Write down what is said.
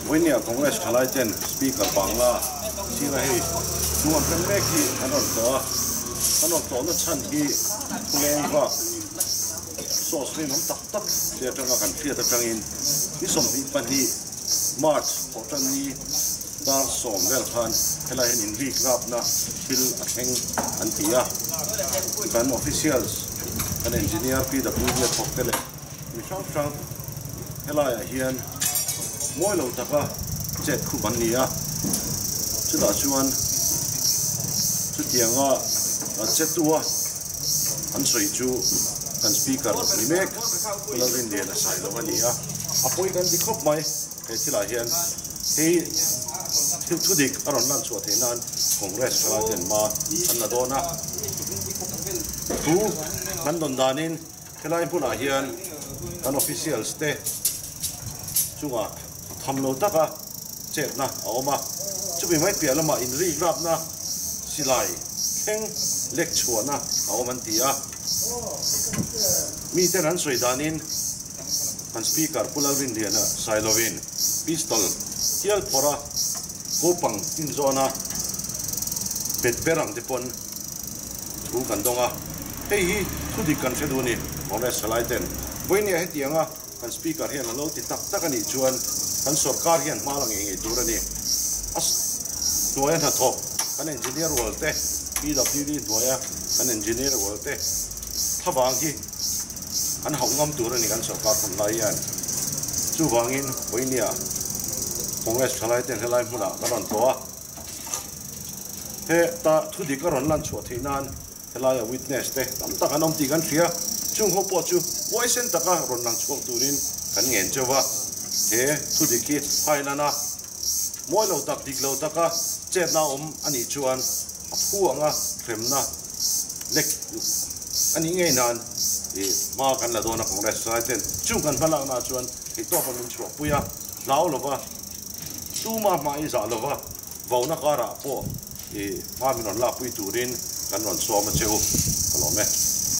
Vawinia Congress thalai ten Speaker Bangla sira hei chu an rem mek hi an rawn tlawh a, an rawn tlawhna chhan hi thuleng vak source rinawm tak tak te atanga kan hriat atangin ni 22 March thawhtan ni dar 10 vel khan helai hian inrik rapna thil a thleng an ti a, kan officials kan engineer PWD a thawk te leh mi hrang hrang helaiah hian mawi lo taka chet khup an ni a, chutah chuan chutianga chetua an sawi chu kan speaker ni mek Pu Lalrinliana sawi lo a ni a, a pawi kan ti khawp mai he thilah hian hei thil thu dik a rawn lan chhuah theih nan Congress thalai ten hma an la dawn a, thu kan dawn danin. Helai hmunah hian kan officials te chungah tham lo taka chetna a awm a, chumi mai piah lamah inrik rapna silai thleng lek chhuahna a awm an ti a. Miten an sawi danin kan Speaker Pu Lalrinliana Sailovin pistol hial phawrh a, kopang tinzawna bet ber ang te pawn Thu kan dawng a, hei hi thu dik kan hre duh a ni, Congress thalai ten. Vawinia hetianga kan Speaker hian a lo ti tak tak a nih chuan kan sorkar hian hma la ngei ngei tur a ni. A hnuaia hnathawk kan engineer rual te, PWD hnuaia kan engineer rual te thlavang hi an hauh ngam tur a ni kan sorkar hun lai hian. Chuvangin vawinia Congress thalai ten helai hmunah kan rawn tlawh a. He ta thu dik a rawn lan chhuah theih nan helaia witness te tam tak an awm tih kan hria. Chung ho pawh chu huaisen taka rawn lang chhuak turin kan ngen cheu va. He thu dik hi hailan a mawi lo tak dik lo taka chetna awm a nih chuan a phu anga hremna lek a nih ngei nan i hma kan la dawn a Congress lai ten chung kan hmalakna chuan theihtawpa min chhuahpui a hlau lova. Tuma hma i zah lova, vauna karah pawh i hma min rawn lakpui turin kan rawn sawm a che u, ka lawm e.